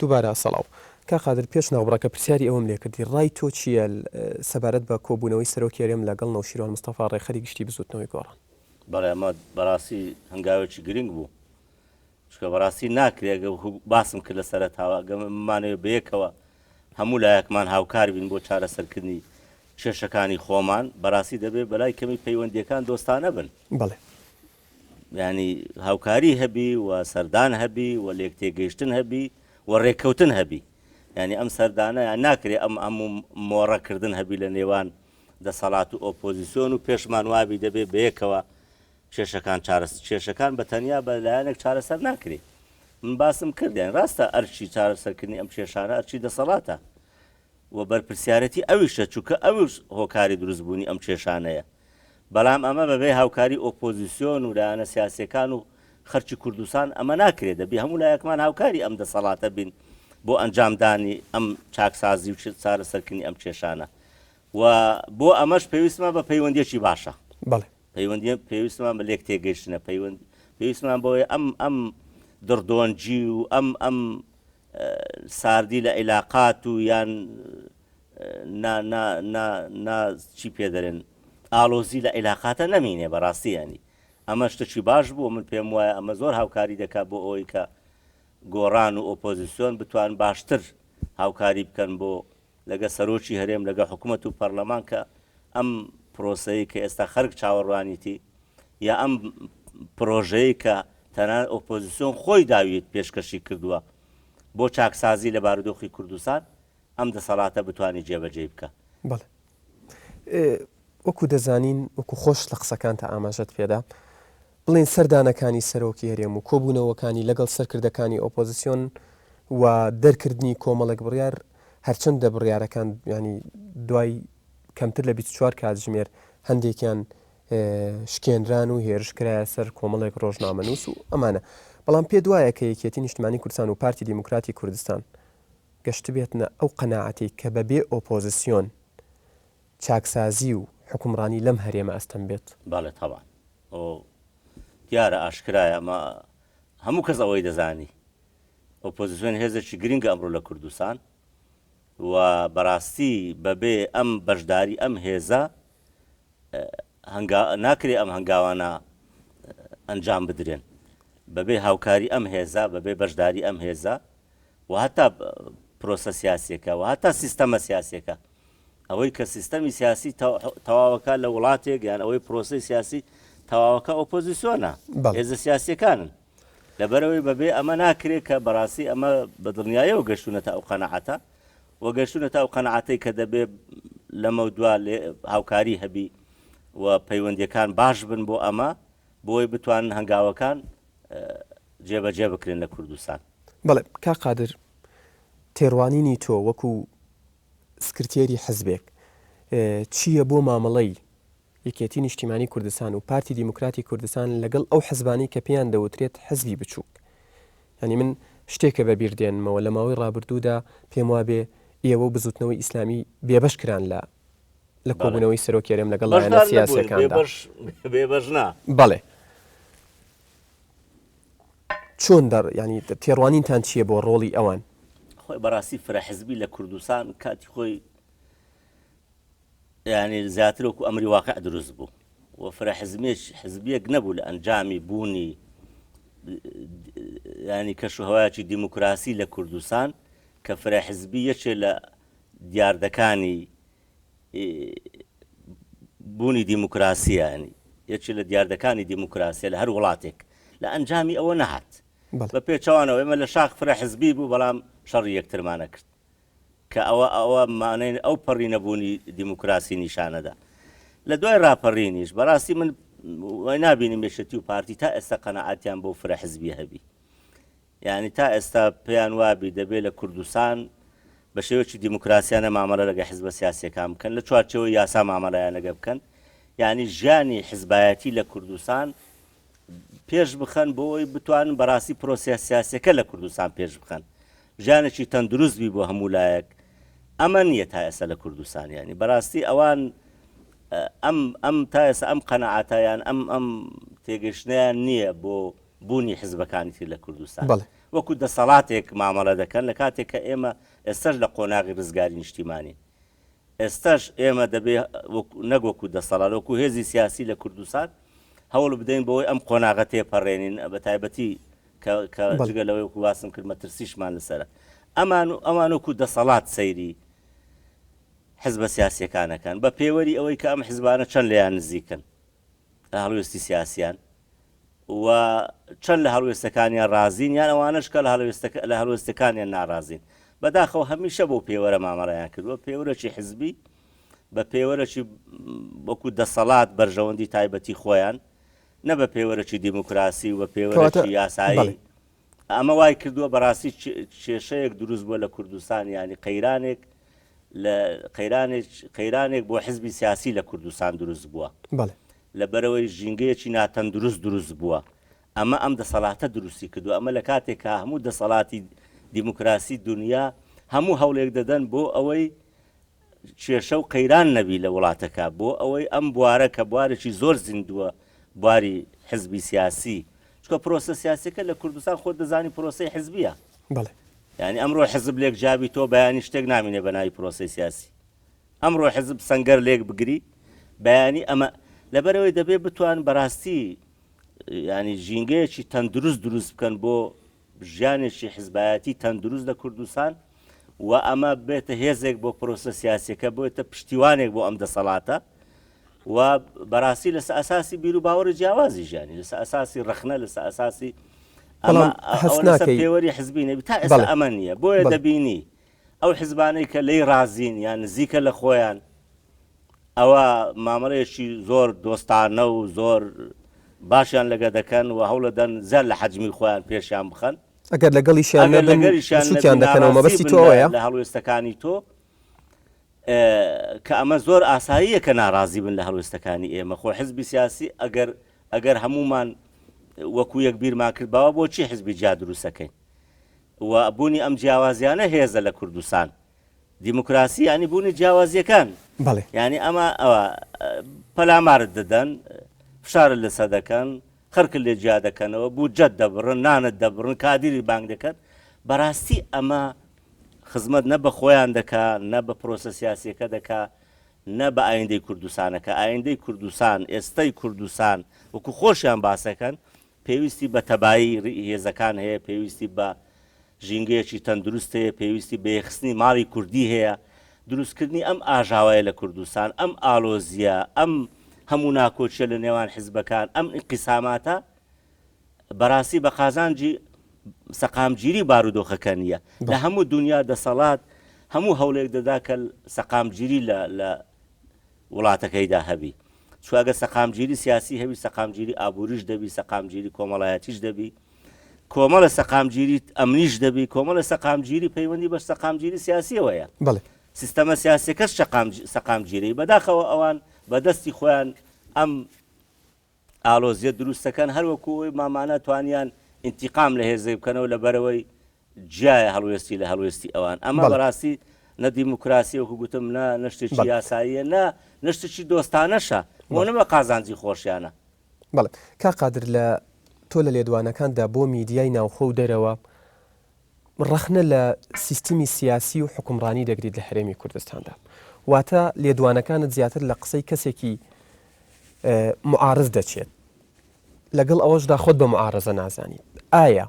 دووبارە سڵاو. کاک قادر پێش ناوبڕەکە پرسیاری ئەوەم لێکردی ڕای تۆ چییە سەبارەت بە کۆبوونەوەی سەرۆکی هەرێم لەگەڵ نەوشیروان مستەفا ڕێکخەری گشتی بزووتنەوەی گۆڕان؟ بەڵێ ئەمە بەڕاستی هەنگاوێکی گرنگ بوو چونکە بەڕاستی ناکرێ ئەگەر باسم کرد لە سەرەتاوە ئەگەر بمانەوێت بەیەکەوە هەموو لایەکمان هاوکار بین بۆ چارەسەرکردنی کێشەکانی خۆمان بەڕاستی دەبێت بەلای کەمی پەیوەندیەکان دۆستانە بن. بەڵێ. یانی هاوکاری هەبی و سەردان هەبی و لێک تێگەیشتن هەبی و ڕێککەوتن هەبی یانی ئەم سەردانە یان ناکرێ ئەم هەموو مۆڕەکردن هەبی لە نێوان دەسەڵات و ئۆپۆزیسیۆن و پێشمان وابی دەبێ بەیەکەوە کێشەکان چارەس کێشەکان بە تەنیا بە لایەنێک چارەسەر ناکرێ من باسم کرد یان ڕاستە ئەرکی چارەسەرکردنی ئەم کێشانە ئەرکی دەسەڵاتە و بەرپرسیارەتی ئەویشە چونکە ئەوش هۆکاری دروستبوونی ئەم کێشانەیە بەڵام ئەمە بەبێ هاوکاری ئۆپۆزیسیۆن و لایەنە سیاسیەکان و خەرکی کوردستان ئەمە ناکرێت دەبی هەموو لایەکمان هاوکاری ئەم دەسەڵاتە بین بۆ ئەنجامدانی ئەم چاکسازی و چارەسەرکردنی ئەم کێشانە و بۆ ئەمەش پێویستمان بە پەیوەندیەکی باشە. بەڵێ. پەیوەندی پێویستمان بە لێک تێگەیشتنە پەیوەند پێویستمان بەوەیە ئەم ئەم دڕدۆنگی و ئەم ئەم ساردی لە عیلاقات و یان نا نا نا نا چی پێ دەرێن ئاڵۆزی لە عیلاقاتە نەمینێ بەڕاستی ینی ئەمە شتێکی باش بوو من پێم وایە ئەمە زۆر هاوکاری دەکات بۆ ئەوەی کە گۆڕان و ئۆپۆزیسیۆن بتوان باشتر هاوکاری بکەن بۆ لەگە سەرۆکی هەرێم لەگە حکومەت و پەرلەمان کە ئەم پرۆسەیە کە ئێستا خەرک چاوەڕوانیتی یا ئەم پرۆژەیە کە تەنانەت ئۆپۆزیسیۆن خۆی داویت پێشکەشی کردووە بۆ چاکسازی لە بارودۆخی کوردستان ئەم دەسەڵاتە بتوانێت جێبەجێی بکا. بەڵێ. وەکو دەزانین، وەکو خۆشت لە قسەکانتا ئاماژەت پێدا، بڵێین سەردانەکانی سەرۆکی هەرێم و کۆبوونەوەکانی لەگەڵ سەرکردەکانی ئۆپۆزسیۆن و دەرکردنی کۆمەڵێک بڕیار، هەرچەندە بڕیارەکان یانی دوای کەمتر لە 24 کاتژمێر هەندێکیان شکێنران و هێرش کرایە سەر کۆمەڵێک ڕۆژنامەنووس و ئەمانە. بەڵام پێت وایە کە یەکێتی نیشتمانی کوردستان و پارتی دیموکراتی کوردستان گەشتبێتنە ئەو قەناعەتەی کە بەبێ ئۆپۆزسیۆن چاکسازی و حوکمڕانی لەم هەرێمە ئەستەم بێت؟ بەڵێ تەبعەن. ئۆ دیارە ئاشکرایە ئەمە هەموو کەس ئەوەی دەزانی. ئۆپۆزسیۆن هێزێکی گرنگە ئەمڕۆ لە کوردستان و بەڕاستی بەبێ ئەم بەشداری ئەم هێزە هەنگا ناکرێ ئەم هەنگاوانە ئەنجام بدرێن بەبێ هاوکاری ئەم هێزە بەبێ بەشداری ئەم هێزە و هەتا پرۆسە سیاسیەکە و هەتا سیستەمە سیاسیەکە ئەوەی کە سیستەمی سیاسی تەواوەکە لە وڵاتێک یان ئەوەی پرۆسی سیاسی تەواوەکە ئۆپۆزیسیۆنە هێزە سیاسیەکانن لەبەرەوەی بەبێ ئەمە ناکرێت کە بەڕاستی ئەمە بە دڵنیایەوە گەشتونەتە ئەو قەنەعەتە و گەشتونەتە ئەو قەناعەتەی کە دەبێ لەمەودوا هاوکاری هەبی و پەیوەندیەکان باش بن بۆ ئەمە بۆی بتوانن هەنگاوەکان جێبەجێ بکرێن لە کوردستان. بەڵێ کاک قادر تێڕوانینی تۆ وەکو سکرتێری حزبێک چییە بۆ مامەڵەی یەکێتی نیشتیمانی کوردستان و پارتی دیموکراتی کوردستان لەگەڵ ئەو حزبانەی کە پێیان دەوترێت حزبی بچووک. یانی من شتێکە بە بیر دێنمەوە لە ماوەی ڕابردوودا پێم وابێ ئێوە و بزوتنەوەی ئیسلامی بێبەش کران لە لە کۆبوونەوەی سەرۆکی هەرێم لەگەڵ لایەنە سیاسیەکاندا. بێبەش نا. بەڵێ. چۆن دەڕ یانی تێڕوانینتان چییە بۆ ڕۆڵی ئەوان؟ خۆی بەڕاستی فرە حزبی لە کوردستان کاتی خۆی یانی زیاتر وەکو ئەمری واقع دروست بوو و فرە حزبێک حزبیەک نەبوو لە ئەنجامی بوونی ینی کەش و هەوایەکی دیموکراسی لە کوردستان کە فرە حزبی یەکێ لە دیاردەکانی بوونی دیموکراسیانی یەکێ لە دیاردەکانی دیموکراسیە لە هەر وڵاتێک لە ئەنجامی ئەوە نەهات بە پێچەوانەوە ئێمە لە شاخ فرە حزبی بوو بەڵام شەڕی یەکترمانە کرد کە ئەوە ئەوە مانای ئەو پەڕی نەبوونی دیموکراسی نیشانەدا. لە دوای ڕاپەڕینیش بەڕاستی من وای نابینم یەکێتی و پارتی تا ئێستا قەناعەتیان بەو فرە حزبیە هەبی. یانی تا ئێستا پێیان وابی دەبێ لە کوردستان بە شێوەیەکی دیموکراسیانە مامەڵە لەگە حزبە سیاسیەکان بکەن، لە چوارچێوەی یاسا مامەڵەیان لەگە بکەن. یانی ژیانی حزبایەتی لە کوردستان پێش بخەن بۆ ئەوەی بتوانن بەڕاستی پرۆسە سیاسیەکە لە کوردستان پێش بخەن ژیانێکی تەندروست بی بۆ هەموو لایەک ئەمە نییە تا ئێستا لە کوردستان ینی بەڕاستی ئەوان ئەم ئەم تا ئێستا ئەم قەنەعاتیان ئەم ئەم تێگەشتنیان نییە بۆ بوونی حزبەکانی تر لە کوردستان بەڵێ. وەکو دەسەڵاتێک مامەڵە دەکەن لە کاتێک کە ئێمە ئێستاش لە قۆناغی ڕزگاری نیشتیمانین. ئێستاش ئێمە دەبێ نەک وەکو دەسەڵات، وەکو هێزی سیاسی لە کوردستان هەوڵ بدەین بۆی ئەم قۆناغە تێپەڕێنین، بە تایبەتی کە کە جگە لەوەی وەکو باسم کرد مەترسیشمان لەسەرە. ئەمان و ئەوان وەکو دەسەڵات سەیری حزبە سیاسیەکان ئەکەن بە پێوەری ئەوەی کە ئەم حزبانە چەند لێیان نزیکن لە هەڵوێستی سیاسیان و چەند لە هەڵوێستەکانیان ڕازین یان ئەوانەش کە لە هەڵوێستەکانیان ناڕازین. بەداخەوە هەمیشە بەو پێوەرە مامەڵەیان کردووە، پێوەرەکی حزبی بە پێوەرەکی وەکو دەسەڵات بەرژەوەندی تایبەتی خۆیان، نە بە پێوەرەکی دیموکراسی و بە پێوەرەکی یاسایی. ئەمە وای کردووە بەڕاستی کێشەیەک دروست بووە لە کوردستان، یانی قەیرانێک لە قەیرانێک قەیرانێک بۆ حزبی سیاسی لە کوردستان دروست بووە. بەڵێ. لەبەرئەوەی ژینگەیەکی ناتەندروست دروست بووە. ئەمە ئەم دەسەڵاتە دروستی کردووە. ئەمە لە کاتێکا هەموو دەسەڵاتی دیموکراسی دونیا هەموو هەوڵێک دەدەن بۆ ئەوەی کێشە و قەیران نەبی لە وڵاتەکە، بۆ ئەوەی ئەم بوارە کە بوارێکی زۆر زیندووە بواری حزبی سیاسی، چونکە پرۆسە سیاسیەکە لە کوردستان خۆت دەزانی پرۆسەی حزبیە. بەڵێ. یانی ئەمڕۆ حزب لێک جیابی تۆ بەیانی شتێک نامینێ بە ناوی پرۆسەی سیاسی. ئەمڕۆ حزب سەنگەر لێک بگری بەیانی ئەمە لەبەرئەوەی دەبێ بتوان بەڕاستی یانی ژینگەیەکی تەندروست دروست بکەن بۆ ژیانێکی حزبایەتی تەندروست لە کوردستان و ئەمە بێتە هێزێک بۆ پرۆسە سیاسیەکە بێتە پشتیوانێک بۆ ئەم دەسەڵاتە و بەڕاستی لەسە ئەساسی بیر و باوەڕی جیاوازی ژیانی لەسە ئەساسی ڕەخنە لەسە ئەساسی ئەمە هەست ناکەی پێوەری حزبی نەبی تا ئێستا ئەمە نییە بۆیە دەبینی ئەو حزبانەی کە لێی ڕازین یان نزیکە لە خۆیان ئەوە مامەڵەیەکی زۆر دۆستانە و زۆر باشیان لەگە دەکەن و هەوڵەدەن زیاد لە حەجمی خۆیان پێشیان بخەن. ئەگەر لەگەڵیشیان ئەگەر نەبن لەگەریشیان بچوکیان نەبی دەکەنەوە ناڕازی مەبەستی بن تۆ لە ئەوەیە؟ لە هەڵوێستەکانی تۆ کە ئەمە زۆر ئاساییە کە ناڕازی بن لە هەڵوێستەکانی ئێمە خۆ حزبی سیاسی ئەگەر ئەگەر هەموومان وەکو یەک بیرمان کردباوە بۆچی حزبی جیا دروستەکەین و بوونی ئەم جیاوازیانە هێزە لە کوردستان. دیموکراسی یانی بوونی جیاوازیەکان. بەڵێ. یانی ئەمە ئەوە پەلامارت دەدەن، فشارت لەسەر دەکەن، خەڵکت لێ جیا دەکەنەوە، بودجەت دەبڕن، نانت دەبڕن، کادیری بانگ دەکەن. بەڕاستی ئەمە خزمەت نە بە خۆیان دەکا، نە بە پرۆسە سیاسیەکە دەکا، نە بە ئایندەی کوردستانەکە. ئایندەی کوردستان، ئێستەی کوردستان وەکو خۆشیان باسەکەن، پێویستی بە تەبایی هێزەکان هەیە، پێویستی بە ژینگەیەکی تەندروست هەیە، پێویستی بە یەکخستنی ماڵی کوردی هەیە، دروستکردنی ئەم ئاژاوەیە لە کوردستان، ئەم ئالۆزییە، ئەم هەموو ناکۆکییە لە نێوان حزبەکان، ئەم ئینقیساماتە بەڕاستی بە قازانجی سەقامگیری بارودۆخەکە نییە. لە هەموو دونیا دەسەڵات هەموو هەوڵێک دەدا کە سەقامگیری لە وڵاتەکەیدا هەبی. چونکە ئەگەر سەقامگیری سیاسی هەبی، سەقامگیری ئابووریش دەبی، سەقامگیری کۆمەڵایەتیش دەبی، کۆمەڵە سەقامگیری ئەمنیش دەبی، کۆمەڵە سەقامگیری پەیوەندی بە سەقامگیری سیاسیەوەیە. بەڵێ. سیستەمە سیاسیەکەش سەقامگیرەی. بەداخەوە ئەوان بە دەستی خۆیان ئەم ئالۆزیە دروست دەکەن، هەر وەکو ئەوەی مامانە توانیان ئینتیقام لە هێزێک بکەنەوە لەبەرئەوەی جیایە هەڵوێستی لە هەڵوێستی ئەوان. ئەمە بەڵێ. بەڕاستی نە دیموکراسیە وەکو گوتم، نە نە شتێکی بەڵێ. یاساییە، نە نە شتێکی دۆستانەشە، بۆ بەڵێ. نە بە قازانجی خۆشیانە. بەڵێ. کاک قادر لە تۆ لە لێدوانەکانتدا بۆ میدیای ناوخۆ و دەرەوە ڕەخنە لە سیستمی سیاسی و حوکمڕانی دەگریت لە هەرێمی کوردستاندا. واتە لێدوانەکانت زیاتر لە قسەی کەسێکی معارز دەچێت. لەگەڵ ئەوەشدا خۆت بە معارزە نازانیت. ئایا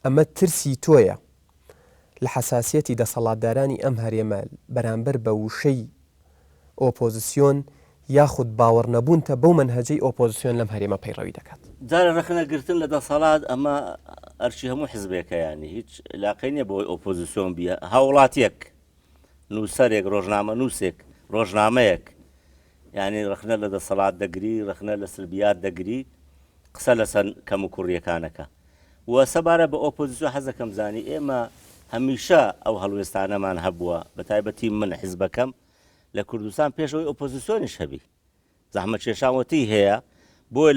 ئەمە ترسی تۆیە لە حەساسیەتی دەسەڵاتدارانی ئەم هەرێمە بەرامبەر بە وشەی ئۆپۆزسیۆن یاخود باوەڕنەبوونتە بەو مەنهەجەی ئۆپۆزسیۆن لەم هەرێمە پەیڕەوی دەکات؟ جارێ ڕەخنە گرتن لە دەسەڵات ئەمە ئەرکی هەموو حزبێکە یانی هیچ لاقەی نیە بەوەی ئۆپۆزسیۆن بی هاوڵاتیەک نووسەرێک ڕۆژنامەنووسێک ڕۆژنامەیەک یانی ڕەخنە لە دەسەڵات دەگری ڕەخنە لە سلبیات دەگری قسە لەسەر کەموکوڕیەکانەکە و سەبارە بە ئۆپۆزیسیۆن حەزەکەم زانی ئێمە هەمیشە ئەو هەڵوێستانەمان هەبووە بە تایبەتی من حزبەکەم لە کوردستان پێش ئەوەی ئۆپۆزیسیۆنیش هەبی زەحمەتکێشان وەتی هەیە بۆیە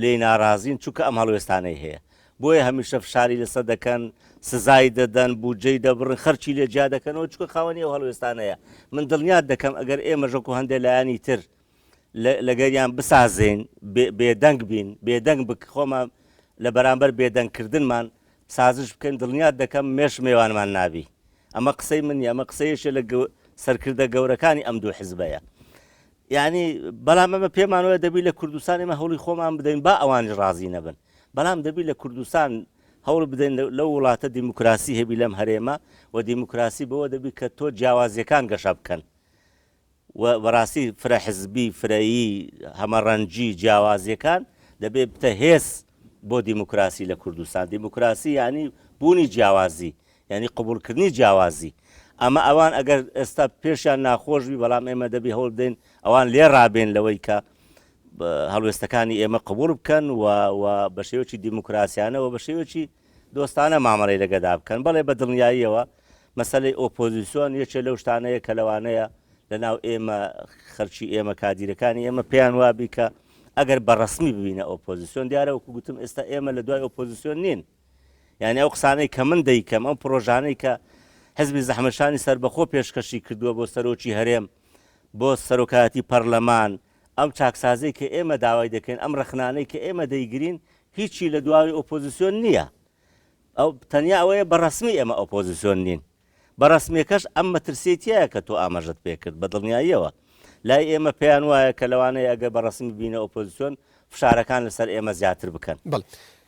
لێی ناڕازین چونکە ئەم هەڵوێستانەی هەیە بۆیە هەمیشە فشاری لەسەر دەکەن سزای دەدەن بودجەی دەبڕن خەرچی لێ جیا دەکەنەوە چونکە خاوەنی ئەو هەڵوێستانەیە من دڵنیات دەکەم ئەگەر ئێمەش وەکو هەندێک لایەنی تر لەگەریان بسازێین بێدەنگ بین بێدەنگ بک خۆمان لە بەرامبەر بێدەنگکردنمان. سازش بکەین دڵنیات دەکەم مێش مێوانمان نابی. ئەمە قسەی من نیە، ئەمە قسەی یەکێ لە سەرکردە گەورەکانی ئەم دوو حزبەیە. یعنی بەڵام ئەمە پێمان وایە دەبی لە کوردستان ئێمە هەوڵی خۆمان بدەین با ئەوانیش ڕازی نەبن بەڵام دەبی لە کوردستان هەوڵ بدەین لەو وڵاتە دیموکراسی هەبی لەم هەرێمە و دیموکراسی بەوە دەبی کە تۆ جیاوازیەکان گەشە بکەن و بەڕاستی فرە حزبی، فرەیی، هەمەڕەنگی، جیاوازیەکان دەبێ بتە هێز بۆ دیموکراسی لە کوردستان. دیموکراسی یانی بوونی جیاوازی، یانی قبوڵکردنی جیاوازی. ئەمە ئەوان ئەگەر ئێستا پێشیان ناخۆش بی بەڵام ئێمە دەبی هەوڵ بدەین ئەوان لێ ڕابێن لەوەی کە هەڵوێستەکانی ئێمە قبوڵ بکەن و و بە شێوەیەکی دیموکراسیانە و بە شێوەیەکی دۆستانە مامەڵەی لەگەدا بکەن. بەڵێ بە دڵنیاییەوە مەسەلەی ئۆپۆزیسیۆن یەکێ لەو شتانەیە کە لەوانەیە لە ناو ئێمە خەلکی ئێمە کادیرەکانی ئێمە پێیان وابی کە ئەگەر بە ڕەسمی ببینە ئۆپۆزیسیۆن دیارە وەکو گوتم ئێستا ئێمە لە دوای ئۆپۆزیسیۆن نین یعنی ئەو قسانەی کە من دەیکەم ئەم پرۆژانەی کە حزبی زەحمەتکێشانی سەربەخۆ پێشکەشی کردووە بۆ سەرۆکی هەرێم بۆ سەرۆکایەتی پەرلەمان ئەم چاکسازی کە ئێمە داوای دەکەین ئەم ڕەخنانەی کە ئێمە دەیگرین هیچی لە دواوی ئۆپۆزیسیۆن نییە ئەو تەنیا ئەوەیە بە ڕەسمی ئێمە ئۆپۆزیسیۆن نین. بە ڕەسمییەکەش ئەم مەترسیەی تیایە کە تۆ ئاماژەت پێ کرد. بە دڵنیاییەوە لای ئێمە پێیان وایە کە لەوانەیە ئەگەر بە ڕەسمی ببینە ئۆپۆزیسیۆن فشارەکان لەسەر ئێمە زیاتر بکەن. بەڵێ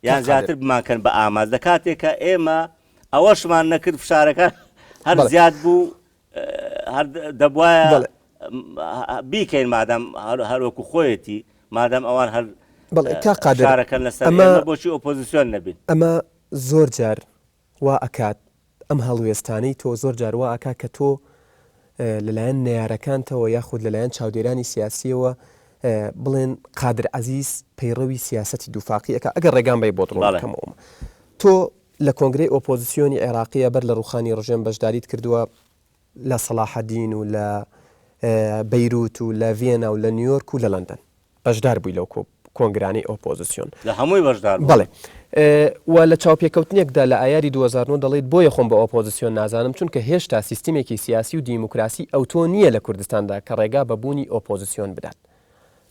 یان کاک قادر. زیاتر بمانکەن بە ئامانج. لە کاتێکا ئێمە ئەوەشمان نەکرد فشارەکان هەر بەڵێ. زیاد بوو هەر دەبوایە بەڵێ. بیکەین مادام هەر وەکو خۆیەتی مادام ئەوان هەر بەڵێ کاک قادر فشارەکەن لەسەر ئەمە ئێمە بۆچی ئۆپۆزیسیۆن نەبین؟ ئەمە زۆر جار وا ئەکات ئەم هەڵوێستانەی تۆ زۆر جار وا ئەکا کە تۆ لەلایەن نەیارەکانتەوە یاخود لەلایەن چاودێرانی سیاسیەوە بڵێن قادر عەزیز پەیڕەوی سیاسەتی دووفاقی ئەکا ئەگەر ڕێگام بەی بۆت ڕوون بکەمەوە تۆ لە کۆنگرەی ئۆپۆزسیۆنی عێراقیە بەر لە ڕووخانی ڕژێم بەشداریت کردووە لە سەڵاحەدین و لە بەیروت و لە ڤیێنا و لە نیویۆرک و لە لەندەن بەشدار بووی لەو کۆنگرانەی ئۆپۆزسیۆن. لە هەمووی بەشدار بووم. بەڵێ. و لە چاوپێکەوتنێکدا لە ئایاری 2009 دەڵێیت بۆیە خۆم بە ئۆپۆزسیۆن نازانم چونکە هێشتا سیستمێکی سیاسی و دیموکراسی ئەوتۆ نییە لە کوردستاندا کە ڕێگا بە بوونی ئۆپۆزسیۆن بدات.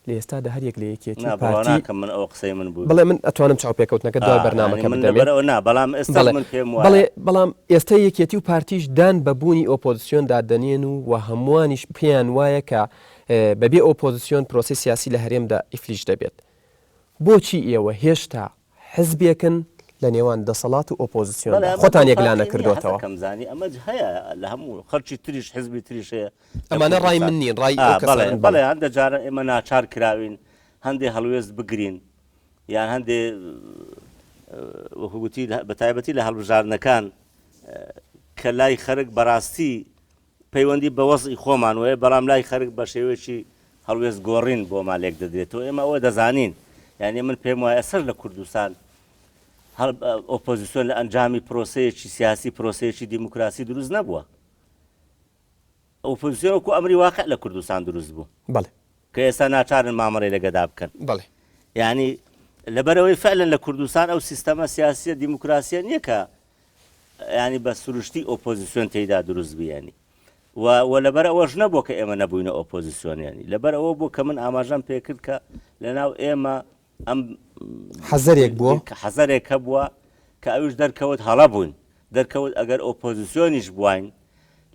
لە ئێستادا هەریەک لە یەکێتی نا و بڕوا پارتی ناکەم من ئەوە قسەی من بووبێ. بەڵێ من ئەتوانم چاوپێکەوتنەکە دوای ئا یانی بەرنامەکە من بدەمێ. لەبەر ئەوە نا بەڵام ئێستاش بەڵێ من پێم وایە. بەڵێ بەڵام ئێستا یەکێتی و پارتیش دان بە بوونی ئۆپۆزسیۆندا دەنێن و و هەمووانیش پێیان وایە کە بەبێ ئۆپۆزسیۆن پرۆسەی سیاسی لە هەرێمدا ئیفلیج دەبێت. بۆچی ئێوە هێشتا حزبێکن لە نێوان دەسەڵات و بەڵێ ئۆپۆزسیۆندا ئەمە خۆتان یەکلا دووفاقی نییە نەکردۆتەوە؟ حەزەکەم زانی ئەمە هەیە لە هەموو خەڵکی تریش حزبی تریش هەیە لە ئەمانە ڕای کوردستان من نین ڕای ئا ئەو بەڵێ کەسانەن بەڵێ. بەڵێ هەندێ جاران ئێمە ناچار کراوین هەندێ هەڵوێست بگرین یان هەندێ وەکو گوتی بە تایبەتی لە هەڵبژاردنەکان کە لای خەرک بەڕاستی پەیوەندی بە وەزعی خۆمانەوەیە بەڵام لای خەرک بە شێوەیەکی هەڵوێست گۆڕین بۆمان لێک دەدرێتەوە ئێمە ئەوە دەزانین یعنی من پێم وایە سەر لە کوردستان ئۆپۆزیسیۆن لە ئەنجامی پرۆسەیەکی سیاسی پرۆسەیەکی دیموکراسی دروست نەبووە ئۆپۆزیسیۆن وەکو ئەمری واقع لە کوردستان دروست بوو بەڵێ کە ئێستا ناچارن مامەڵەی لەگەدا بکەن بەڵێ یعنی لەبەرەوەی فعلا لە کوردستان ئەو سیستەمە سیاسیە دیموکراسیە نییە کە یانی بە سروشتی ئۆپۆزیسیۆن تێیدا دروست بی یانی و و لەبەر ئەوەش نەبووە کە ئێمە نەبووینە ئۆپۆزیسیۆن یانی لەبەر ئەوە بوو کە من ئاماژەم پێکرد کە لەناو ئێمە ئەم حەزەرێک بووە کە حەزەرێک هەبووە کە ئەویش دەرکەوت هەڵە بووین دەرکەوت ئەگەر ئۆپۆزیسیۆنیش بواین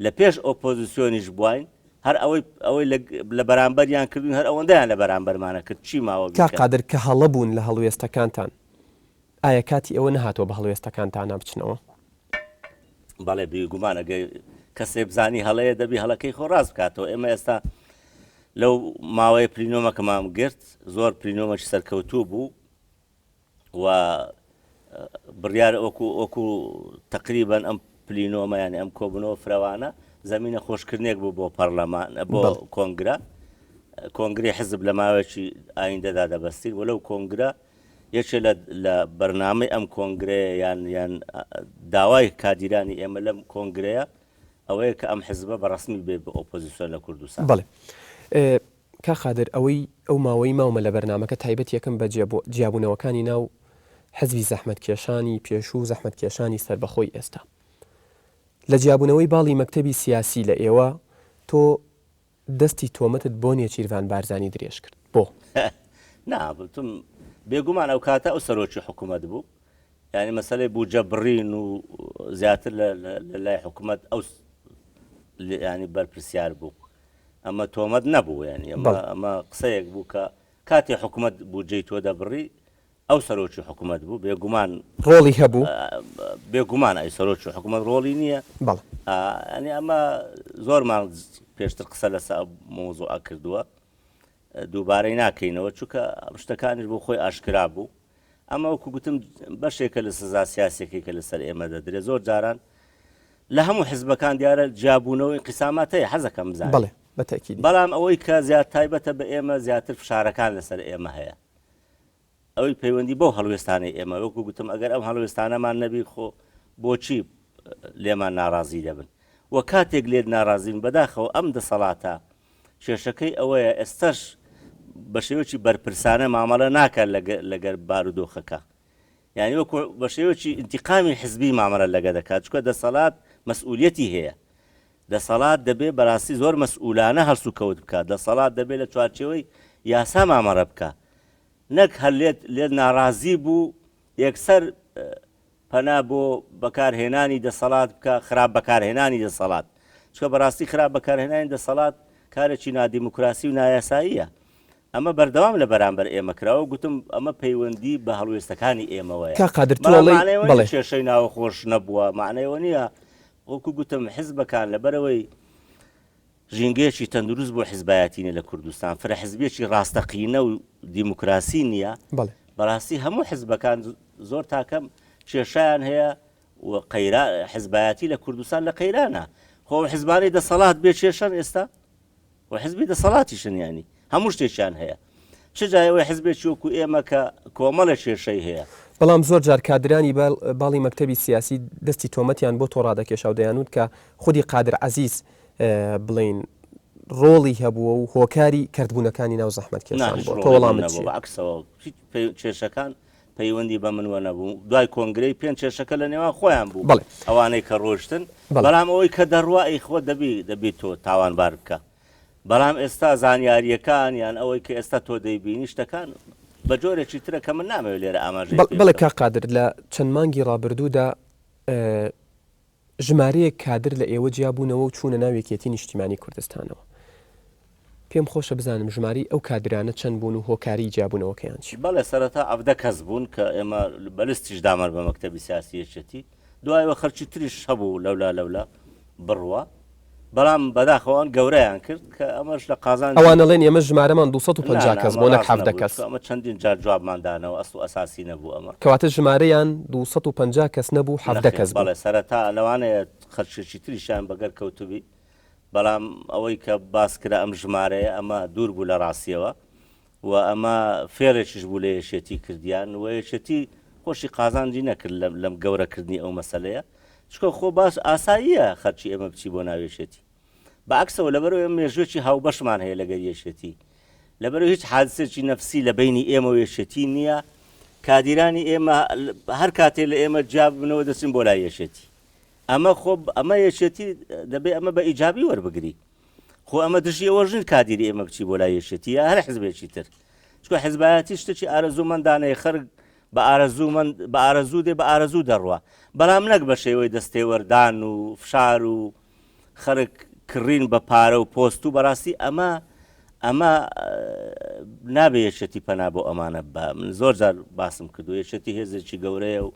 لە پێش ئۆپۆزیسیۆنیش بواین هەر ئەوەی ئەوەی لە بەرامبەریان کردوین هەر ئەوەندەیان لە بەرامبەرمانە کرد چی ماوە کاک بیکەن قادر کە هەڵە بوون لە هەڵوێستەکانتان ئایا کاتی ئەوە نەهاتووە بە هەڵوێستەکانتانا بچنەوە؟ بەڵێ بیگومان ئەگەر کەسێ بزانی هەڵەیە دەبی هەڵەکەی خۆ ڕاست بکاتەوە ئێمە ئێستا لەو ماوەیە پلینۆمەکەمان گرت زۆر پلینۆمەکی سەرکەوتوو بوو و بڕیار وەکو وەکو تقریبان ئەم پلینۆمە یانی ئەم کۆبوونەوە فرەوانە زەمینە خۆشکردنێک بوو بۆ پەرلەمان بۆ کۆنگرە کۆنگری حزب لە ماوەیەکی ئایندەدا دەبەستین و لەو کۆنگرە یەکێ لە لە بەرنامەی ئەم کۆنگرەیە یان یان داوای کادیرانی ئێمە لەم کۆنگرەیە ئەوەیە کە ئەم حزبە بە ڕەسمی بێ بە ئۆپۆزیسیۆن لە کوردستان. بەڵێ کاک قادر ئەوەی ئەو ماوەی ماومە لە بەرنامەکە تایبەت یەکەم بە جیابوونەوەکانی ناو حزبی زەحمەتکێشانی پێشوو و زەحمەتکێشانی سەربەخۆی ئێستا لە جیابوونەوەی باڵی مەکتەبی سیاسی لە ئێوە تۆ دەستی تۆمەتت بۆ نێچیرڤان بارزانی درێژ کرد، بۆ؟ نا، بتم بێگومان ئەو کاتە ئەو سەرۆکی حکوومەت بوو. یانی مەسەلەی بودجە بڕین و زیاتر لە لای حکوومەت ئەو ینی بەرپرسیار بوو ئەمە تۆمەت نەبوو ینی ئەمە ئەمە قسەیەک بوو کە کاتی حکوومەت بودجەی تۆ دەبڕی ئەو سەرۆکی حکوومەت بوو بێگومان ڕۆڵی هەبوو بێگومان ئەی سەرۆکی حکوومەت ڕۆڵی نییە بەڵێ ینی ئەمە زۆرمان پێشتر قسە لەسە مۆزوع کردووە دووبارەی ناکەینەوە چونکە شتەکانیش بۆ خۆی ئاشکرا بوو ئەمە وەکو گوتم بەشێکە لە سزا سیاسەکەی کە لەسەر ئێمە دەدرێت زۆر جاران لە هەموو حزبەکان دیارە جیابوونەوەی قیسامات هەیە حەزەکەم بزانم بەڵێ بە تەئکیدی. بەڵام ئەوەی کە زیاد تایبەتە بە ئێمە زیاتر فشارەکان لەسەر ئێمە هەیە ئەوەی پەیوەندی بەو هەڵوێستانەی ئێمە وەکو گوتم ئەگەر ئەم هەڵوێستانەمان نەبی خۆ بۆچی لێمان ناڕازی دەبن و کاتێک لێت ناڕازین بەداخەوە ئەم دەسەڵاتە کێشەکەی ئەوەیە ئێستاش بە شێوەیەکی بەرپرسانە مامەڵە ناکات لەگەر بارودۆخەکە یعنی وەکو بە شێوەیەکی ئینتیقامی حزبی مامەڵە لەگە دەکات چونکە دەسەڵات مەسئولیەتی هەیە دەسەڵات دەبێ بەراستی زۆر مەسئولانە هەڵسوکەوت بکات دەسەڵات دەبێ لە چوارچێوەی یاسا مامەڵە بکات نەک هەر لێت لێت ناڕازی بوو یەکسەر پەنا بۆ بەکارهێنانی دەسەڵات بکە، خراپ بەکارهێنانی دەسەڵات، چونکە بەڕاستی خراپ بەکارهێنانی دەسەڵات کارێکی نادیموکراسی و نایاساییە، ئەمە بەردەوام لە بەرامبەر ئێمە کراوە، گوتم ئەمە پەیوەندی بە هەڵوێستەکانی ئێمەوەیە، کاک قادر تۆ بەڵام ئەڵێی مەعنای ئەوە نییە بەڵێ. کێشەی ناوەخۆش نەبووە، مەعنای ئەوە نییە وەکو گوتم حزبەکان لەبەرئەوەی ژینگەیەکی تەندروست بۆ حزبایەتی نیە لە کوردستان، فرە حزبیەکی ڕاستەقینە و دیموکراسی نیە، بەڵێ. بەڕاستی هەموو حزبەکان زۆر تاکەم کێشەیان هەیە و قەیرا حزبایەتی لە کوردستان لە قەیرانە، خۆ ئەو حزبانەی دەسەڵات بێ کێشەن ئێستا و حزبی دەسەڵاتیشن یانی هەموو شتێکیان هەیە چ جای ئەوەی حزبێکی وەکو ئێمە کە کۆمەڵێک کێشەی هەیە. بەڵام زۆر جار کادرانی باڵی مەکتەبی سیاسی دەستی تۆمەتیان بۆ تۆ ڕادەکێشا و دەیانوت کە خودی قادر عەزیز بڵێین ڕۆڵی هەبووە و هۆکاری کەرتبوونەکانی ناو نا زەحمەتکێشان هیچ بووە. تۆ ڕۆڵی من وەڵامت نەبووە چییە؟ بە عەکسەوە هیچ کێشەکان پەیوەندی بە منوە نەبوو دوای کۆنگرەی پێنج کێشەکە لە نێوان خۆیان بوو بەڵێ. ئەوانەی کە ڕۆشتن بەڵێ. بەڵام ئەوەی کە دەڕوا ئەی خۆ دەبی دەبی تۆ تاوانبار بکە بەڵام ئێستا زانیارییەکان یان ئەوەی کە ئێستا تۆ دەیبینی شتەکان بە جۆرێکی ترە کە من نامەوێت لێرە ئاماژەی پێ بەڵێ بکەم. کاک قادر لە چەند مانگی ڕابردوودا ژمارەیەک کادر لە ئێوە جیابوونەوە و چوونە ناو یەکێتی نیشتیمانی کوردستانەوە. پێم خۆشە بزانم ژمارەی ئەو کادرانە چەند بوون و هۆکاری جیابوونەوەکەیان چی بوو؟ بەڵێ سەرەتا 17 کەس بوون کە ئێمە بە لستیش دامان بە مەکتەبی سیاسی یەکێتی، دوایەوە خەلکی تریش هەبوو لەولا لەولا بڕوا، بەڵام بەداخەوە ئەوان گەورەیان کرد کە ئەمەش لە قازانجی. ئەوان ئەڵێن ئێمە ژمارەمان 250 نا نا کەس ئەمە بوو نەک ڕاست 17 نەبوو، کەس. چونکە ئەمە چەندین جار جوابمان دانەوە ئەسڵ و ئەساسی نەبوو ئەمە. کەواتە ژمارەیان 250 کەس نەبوو 17 نەخێر کەس بوو. بەڵێ سەرەتا لەوانەیە خەلکێکی تریشیان بەگەر کەوتبی بەڵام ئەوەی کە باس کرا ئەم ژمارەیە ئەمە دوور بوو لە ڕاستیەوە و ئەمە فێڵێکیش بوو لە یەکێتی کردیان و یەکێتی خۆشی قازانجی نەکرد لەم لەم گەورەکردنی ئەو مەسەلەیە چونکە خۆ باش ئاساییە خەرکی ئێمە بچی بۆ ناو یەکێتی بە عەکسەوە لەبەرئەوەی ئێمە مێژوویەکی هاوبەشمان هەیە لەگەر یەکێتی لەبەرئەوەی هیچ حادسێکی نەفسی لە بەینی ئێمە و یەکێتی نییە کادیرانی ئێمە هەر کاتێ لە ئێمە جیا ببنەوە دەچن بۆ لای یەکێتی ئەمە خۆ ئەمە یەکێتی دەبێ ئەمە بە ئیجابی وەربگری خۆ ئەمە دژی ئەوەش نین کادیری ئێمە بچی بۆ لای یەکێتی یا هەر حزبێکی تر چونکە حزبایەتی شتێکی ئارەزوومەندانەیە خەرک بە ئارەزوومەند بە ئارەزوو دێ بە ئارەزوو دەڕوا بەڵام نەک بە شێوەی دەستێوەردان و فشار و خەرک کڕین بە پارە و پۆست و بەڕاستی ئەمە ئەمە نابێ یەکێتی پەنا بۆ ئەمانە بە من زۆر جار باسم کردو یەکێتی هێزێکی گەورەیە و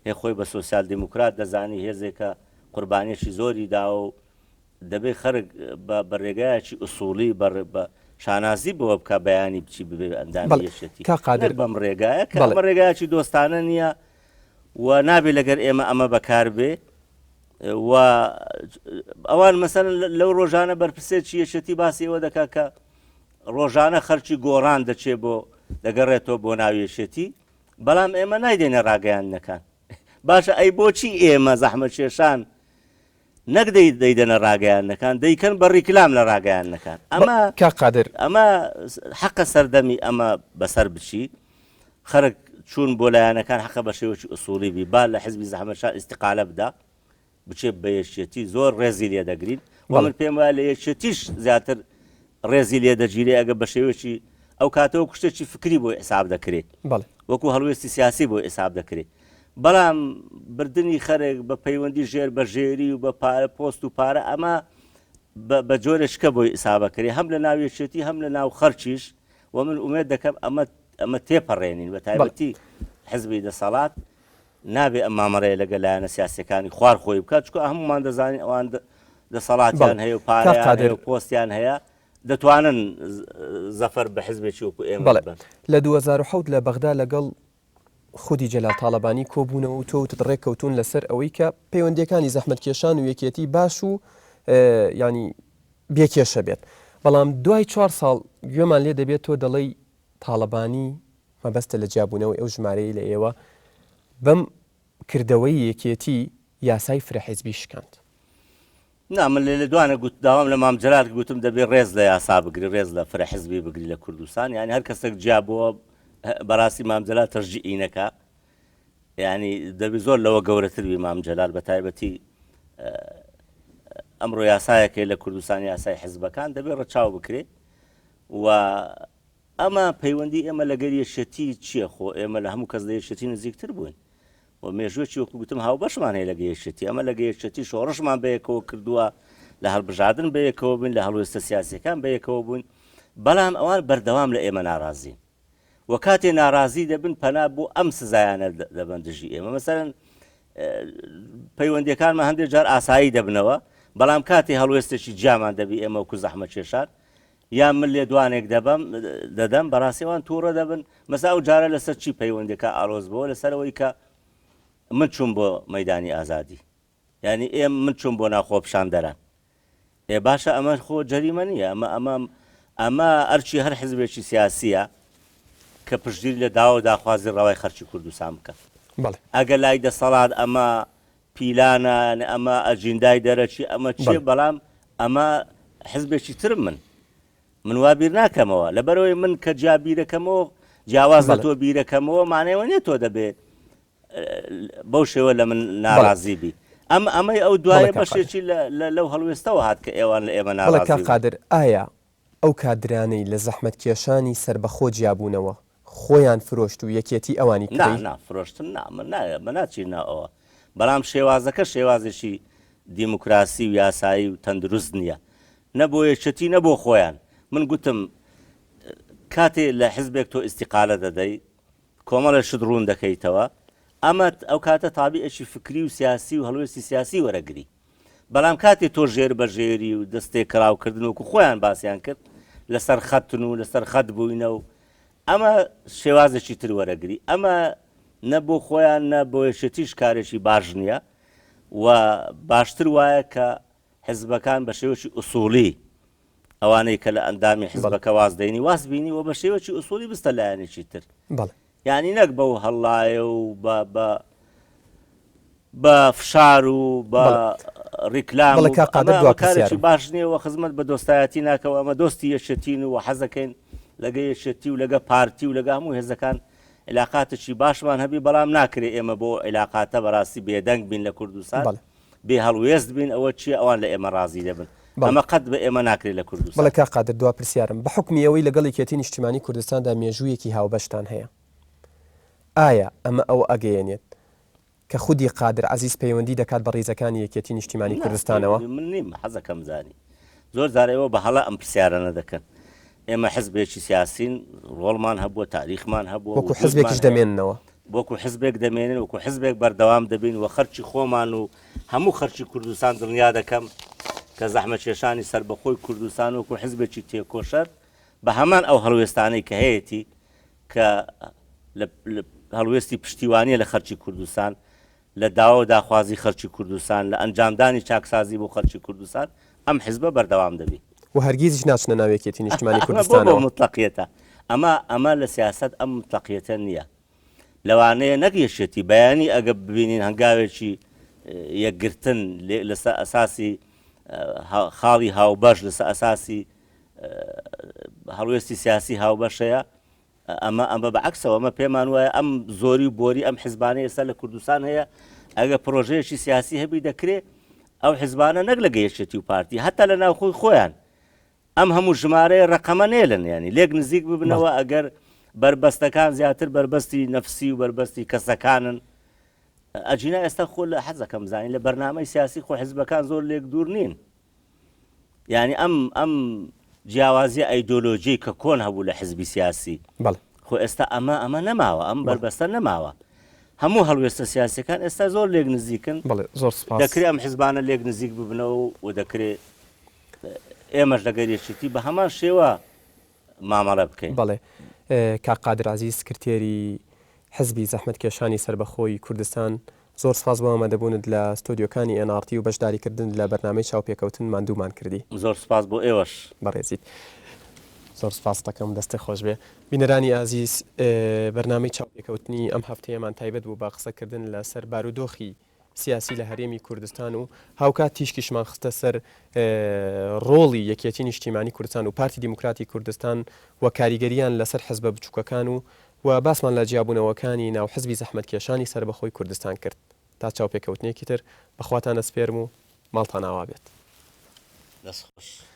هێ خۆی بە سۆسیال دیموکرات دەزانی هێزێکە قوربانیەکی زۆری داوە و دەبێ خەرک بە بە رێگایەکی ئوسوڵی بە بە شانازی بەوە بکا بەیانی بچی ببێ بە ئەندامی بەڵێ یەکێتی کاک قادر نەک بەم رێگایە کە بەڵێ. ئەمە رێگایەکی دۆستانە نییە و نابێ لەگەر ئێمە ئەمە بەکار بێ و ئەوان مەسەلەن لەو رۆژانە بەرپرسێکی یەکێتی باسی ئەوە دەکا کە رۆژانە خەرکی گۆڕان دەچێ بۆ دەگەڕێتەوە بۆ ناو یەکێتی بەڵام ئێمە نایدەینە راگەیاندنەکان باشە ئەی بۆچی ئێمە زەحمەتکێشان نەک دەی دەیدەنە ڕاگەیاندنەکان دەیکەن بە ڕیکلام لە ڕاگەیاندنەکان ئەمە کاک قادر. ئەمە حەقە سەردەمی ئەمە بەسەر بچی خەرک چوون بۆ لایەنەکان حەقە بە شێوەکی ئوسوڵی بی با لە حزبی زەحمەتشان ئیستیقالە بدا بچێ بە یەکێتی زۆر ڕێزی لێ دەگرین و بەڵێ. من پێم وایە لە یەکێتیش زیاتر ڕێزی لێ دەگیرێ ئەگە بە شێوەکی ئەو کاتەوە کوشتێکی فکری بۆی حساب دەکرێ بەڵێ. وەکو هەڵوێستی سیاسی بۆی حساب دەکرێ. بەڵام بردنی خەرک بە پەیوەندی ژێر بە ژێری و بە پارە پۆست و پارە ئەمە بە جۆرێک شکە بۆی ئیسابە کرێ هەم لە ناو یەکێتی هەم لە ناو خەرکیش و من ئومێد دەکەم ئەمە ئەمە تێپەڕێنین بە تایبەتی حزبی دەسەڵات نابێ ئەم مامەڵەیە لەگەل لایەنە سیاسیەکانی خوار خۆی بکات چونکە هەموومان دەزانین ئەوان دەسەڵاتیان هەیە و پارەیان هەیە و پۆستیان هەیە دەتوانن زەفەر بە حزبێکی وەکو ئێمە ببەن. لە 2007 لە بەغدا لەگەڵ خودی جەلال تاڵەبانی کۆبوونەوە و تۆ وتت ڕێککەوتوون لەسەر ئەوەی کە پەیوەندییەکانی زەحمەتکێشان و یەکێتی باش و یانی بێ کێشە بێت بەڵام دوای چوار ساڵ گوێمان لێ دەبێت تۆ دەڵێی تاڵەبانی مەبەستە لە جیابوونەوەی ئەو ژمارەی لە ئێوە بەم کردەوەی یەکێتی یاسای فرە حیزبی شکاند. نا من لە لێدوانە گوت داوام لە مام جەلال کرد گوتم دەبێ ڕێز لە یاسا بگری ڕێز لە فرە حزبی بگری لە کوردستان یعنی هەر کەسێک جیا بووە بەڕاستی مام جەلال تەشجیعی نەکا یعنی دەبی زۆر لەوە گەورەتر بی مام جەلال بە تایبەتی ئەمڕۆ یاسایەکەی لە کوردستان یاسای حزبەکان دەبێ ڕەچاو بکرێ و ئەمە پەیوەندی ئێمە لەگەر یەکێتی چییە؟ خۆ ئێمە لە هەموو کەس لە یەکێتی نزیکتر بووین و مێژووێکی وەکو گوتم هاوبەشمان هەیە لەگە یەکێتی، ئەمە لەگە یەکێتی شۆڕشمان بەیەکەوە کردووە، لە هەڵبژاردن بەیەکەوە بووین، لە هەڵوێستە سیاسییەکان بەیەکەوە بووین، بەڵام ئەوان بەردەوام لە ئێمە ناڕازین و کاتێ ناڕازی دەبن پەنا بۆ ئەم سزایانە دەبەن دژی ئێمە. مەسەلەن پەیوەندیەکانمان هەندێک جار ئاسایی دەبنەوە، بەڵام کاتێ هەڵوێستێکی جیامان دەبی ئێمە وەکو زەحمەتکێشان یان من لێدوانێک دەبەم دەدەم بەڕاستی ئەوان تووڕە دەبن مەسا ئەو جارە لەسەر چی پەیوەندەکە ئالۆز بۆ لەسەر ئەوەی کە من چوم بۆ مەدانی ئازادی یعنی ئێم من چوم بۆ ناو خۆپیشاندەران ئێ باشە ئەمە خۆ جەریمە نییە ئەمە ئەمە ئەمە ئەرچی هەر حزبێکی سیاسیە کە پشتگیری لە داوا و داخوازی ڕەوای خەرکی کوردستان بکە ئەگەر لای دەسەڵات ئەمە پیلانە یانی ئەمە ئەجیندای دەرەکی ئەمە چیە بەڵام ئەمە حزبێکی ترم من من وا بیر ناکەمەوە لەبەرەوەی من کە جیا بیرەکەمەوە جیاواز لە تۆ بیرەکەمەوە مانەوە نیە تۆ دەبێ بەو شێوە لە من ناڕازی بی ئەم ئەمەی ئەو دوایە بەشێکی لەو هەڵوێستەوە هات کە ئێوان لە ئێمە ناڕازی قادر ئایا ئەو کادرانەی لە زەحمەتکێشانی سەربەخۆ جیابوونەوە خۆیان فرۆشت و یەکێتی ئەوانی نا کڕی؟ نا فرۆشتن نا من نا من ناچین ناو ئەوە بەڵام شێوازەکە شێوازێکی دیموکراسی و یاسایی و تەندروست نییە نە بۆ یەکێتی نە بۆ خۆیان من گوتم کاتێ لە حزبێک تۆ ئیستیقالە دەدەی کۆمەڵێ شت ڕوون دەکەیتەوە ئەمە ئەو کاتە تابیعێکی فکری و سیاسی و هەڵوێستی سیاسی وەرەگری بەڵام کاتێ تۆ ژێر بە ژێری و دەست تێکەڵاو کردن وەکو خۆیان باسیان کرد لەسەر خەتن و لەسەر خەت بووینە و ئەمە شێوازێکی تر وەرەگری ئەمە نە بۆ خۆیان نە بۆ یەکێتیش کارێکی باش نییە و باشتر وایە کە حزبەکان بە شێوەکی ئوسوڵی ئەوانەی کە لە ئەندامی حزبەکە واز دەینی واز بینی و بە شێوەکی ئوسوڵی بستە لایەنێکی تر یانی نەک بەو هەڵڵایە و بە بە بە فشار و بە ڕیکلام بەڵێ کاک قادر ئەمە دوا ئەمە کارێکی پرسیارم. باش نییە و خزمەت بە دۆستایەتی ناکە و ئەمە دۆستی یەکێتین و حەزەکەین لەگە یەکێتی و لەگە پارتی و لەگە هەموو هێزەکان عیلاقاتێکی باشمان هەبی بەڵام ناکرێ ئێمە بۆ عیلاقاتە بەڕاستی بێدەنگ بین لە کوردستان بەڵێ. بێ هەڵوێست بین ئەوە چییە ئەوان لە ئێمە ڕازی دەبن بەڵێ. ئەمە قەت بە ئێمە ناکرێ لە بەڵێ کوردستان. کاک قادر دوا پرسیارم بە حوکمی ئەوەی لەگەڵ یەکێتی نیشتیمانی کوردستاندا مێژوویەکی هاوبەشتان هەیە ئایا ئەمە ئەوە ئەگەیەنێت کە خودی قادر عەزیز پەیوەندی دەکات بە ڕیزەکانی یەکێتی نیشتیمانی نا کوردستانەوە؟ پەیوەندی من نیم حەزەکەم زانی زۆر جار ئێوە بە هەڵە ئەم پرسیارانە دەکەن ئێمە حزبێکی سیاسین ڕۆڵمان هەبووە تاریخمان هەبووە وەکو وجودمان حزبێکیش هەیە دەمێننەوە. وەکو حزبێک دەمێنن وەکو حزبێک بەردەوام دەبین و خەرکی خۆمان و هەموو خەرکی کوردستان دڵنیا دەکەم کە زەحمەتکێشانی سەربەخۆی کوردستان وەکو حزبێکی تێکۆشەر بە هەمان ئەو هەڵوێستانەی کە هەیەتی کە لە هەڵوێستی پشتیوانیە لە خەرکی کوردستان، لە داوا و داخوازی خەرکی کوردستان، لە ئەنجامدانی چاکسازی بۆ خەرکی کوردستان، ئەم حزبە بەردەوام دەبی. و هەرگیزیش ناچنە ناو یەکێتی نیشتیمانی ئەمە بۆ بەو کوردستانەوە. موتڵەقیەتە؟ ئەمە ئەمە لە سیاسەت ئەم موتڵەقیەتە نیە. لەوانەیە نەک یەکێتی، بەیانی ئەگە ببینین هەنگاوێکی یەکگرتن لەسەر ئەساسی خاڵی هاوبەش، لەسەر ئەساسی هەڵوێستی سیاسی هاوبەش هەیە، ئەمە ئەمە بە عەکسەوە ئەمە پێمان وایە ئەم زۆری و بۆری ئەم حزبانەی ئێستا لە کوردستان هەیە ئەگە پرۆژەیەکی سیاسی هەبی دەکرێ ئەو حزبانە نەک لەگە یەکێتی و پارتی هەتا لە ناوخۆی خۆیان ئەم هەموو ژمارەیە ڕقەمە نێلن ینی لێک نزیک ببنەوە ئەگەر بربەستەکان زیاتر بربەستی نەفسی و بربەستی کەسەکانن. ئەگینا ئێستا خۆ لە حەزەکەم بزانین لە بەرنامەی سیاسی خۆ حزبەکان زۆر لێک دوور نین. یانی ئەم ئەم جیاوازیە ئەیدۆلۆژیەی کە کۆن هەبوو لە حزبی سیاسی بەڵێ. خۆ ئێستا ئەمە ئەمە نەماوە ئەم بەربەستە نەماوە هەموو هەڵوێستە سیاسیەکان ئێستا زۆر لێک نزیکن بەڵێ زۆر سپاس. دەکرێ ئەم حزبانە لێک نزیک ببنەوە و دەکرێ ئێمەش لەگەر یەکێتی بە هەمان شێوە مامەڵە بکەین. بەڵێ کاک قادر عەزیز سکرتێری حزبی زەحمەتکێشانی سەربەخۆی کوردستان زۆر سپاس بۆ ئامادەبوونت لە ستۆدیۆکانی ئێن ئاڕ تی و بەشداریکردنت لە بەرنامەی چاوپێکەوتن ماندوومان کردی. زۆر سپاس بۆ ئێوەش. بەڕێزیت. زۆر سپاست دەکەم دەستت خۆش بێ. بینەرانی ئازیز بەرنامەی چاوپێکەوتنی ئەم هەفتەیەمان تایبەت بوو بە قسەکردن لەسەر بارودۆخی سیاسی لە هەرێمی کوردستان و هاوکات تیشکیشمان خستە سەر ڕۆڵی یەکێتی نیشتیمانی کوردستان و پارتی دیموکراتی کوردستان و کاریگەریان لەسەر حزبە بچووکەکان و و باسمان لە جیابوونەوەکانی ناو حزبی زەحمەتکێشانی سەربەخۆی کوردستان کرد. تا چاوپێکەوتنێکی تر بە خواتان ئەسپێرم و ماڵتان ئاوا بێت. دەست خۆش.